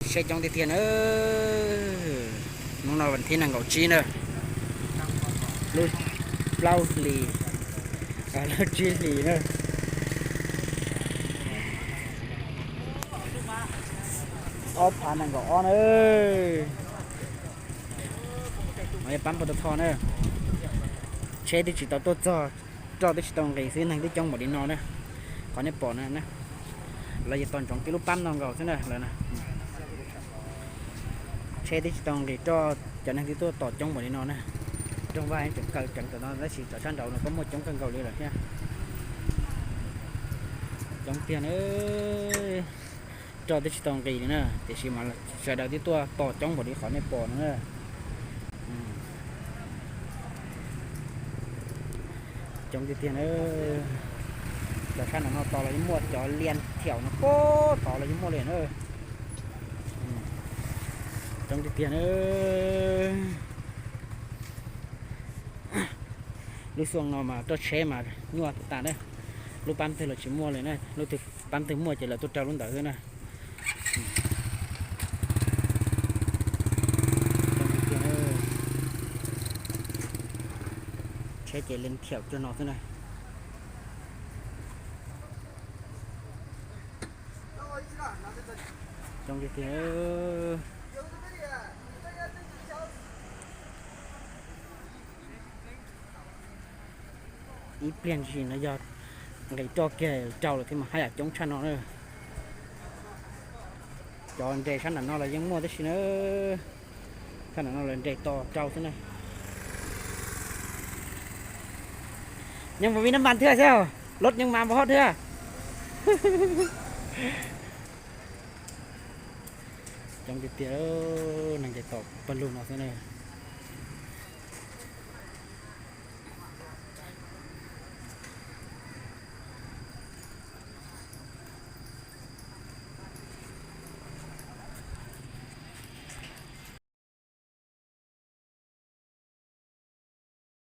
Seb coob tiag tiag na. Hnub no vas thib nees nkaum tsib na, lub plaub hlis, lub tsib hlis na. Ob phav nees nkaum ob na. Mas pab npau taws tho na. Tsheb twb tsis tau tuaj txog, roj twb tsis tau nqis xwb, neeg twb coob npaum li no na. Qhov nej pom na, lawv yuav tos ntsoov peb lub pab no nkaus xwb na lawm. Tsheb twb tsis tau nqis, roj cov neeg twb tuaj tos coob npaum li no na. Rooj vag tseem kaw tseev tam no tab sis cov sab nraud no kuj muaj coob kawg nkaus li lawm thiab. Coob tiag na. Roj twb tsis tau nqis li na tiam sis mas sawv daws twb tuaj tos coob npaum li qhov nej pom no na. Coob tiag tiag na. Cov sab nraud no tod los yeej muaj, cov lias thiaum no puag tod los yeej muaj li na. Coob tiag tiag na. Lub xyoo no mas roj tsheb mas nyuaj tas na. Lub pab twg los tsis muaj li na, lub twg pab twg muaj ces lawv tuaj raug lub ntawd xwb na. Tsheb ces lias thiaum cuag no xwb na. Coob tiag tiag. Ib pliag ntshis no yog nqis roj kiag rau lawm thiab mas haj yam coob tshaj no na. Cov nres sab nram no los yeej muaj tab sis na, sab nram no lawv nres tos rau xwb na. Nhưng mà vì nó mặn thưa sao? Lốt nhưng mà mà hót thưa. Coob tiag tiag, neeg nres tos pawg lug no xwb na.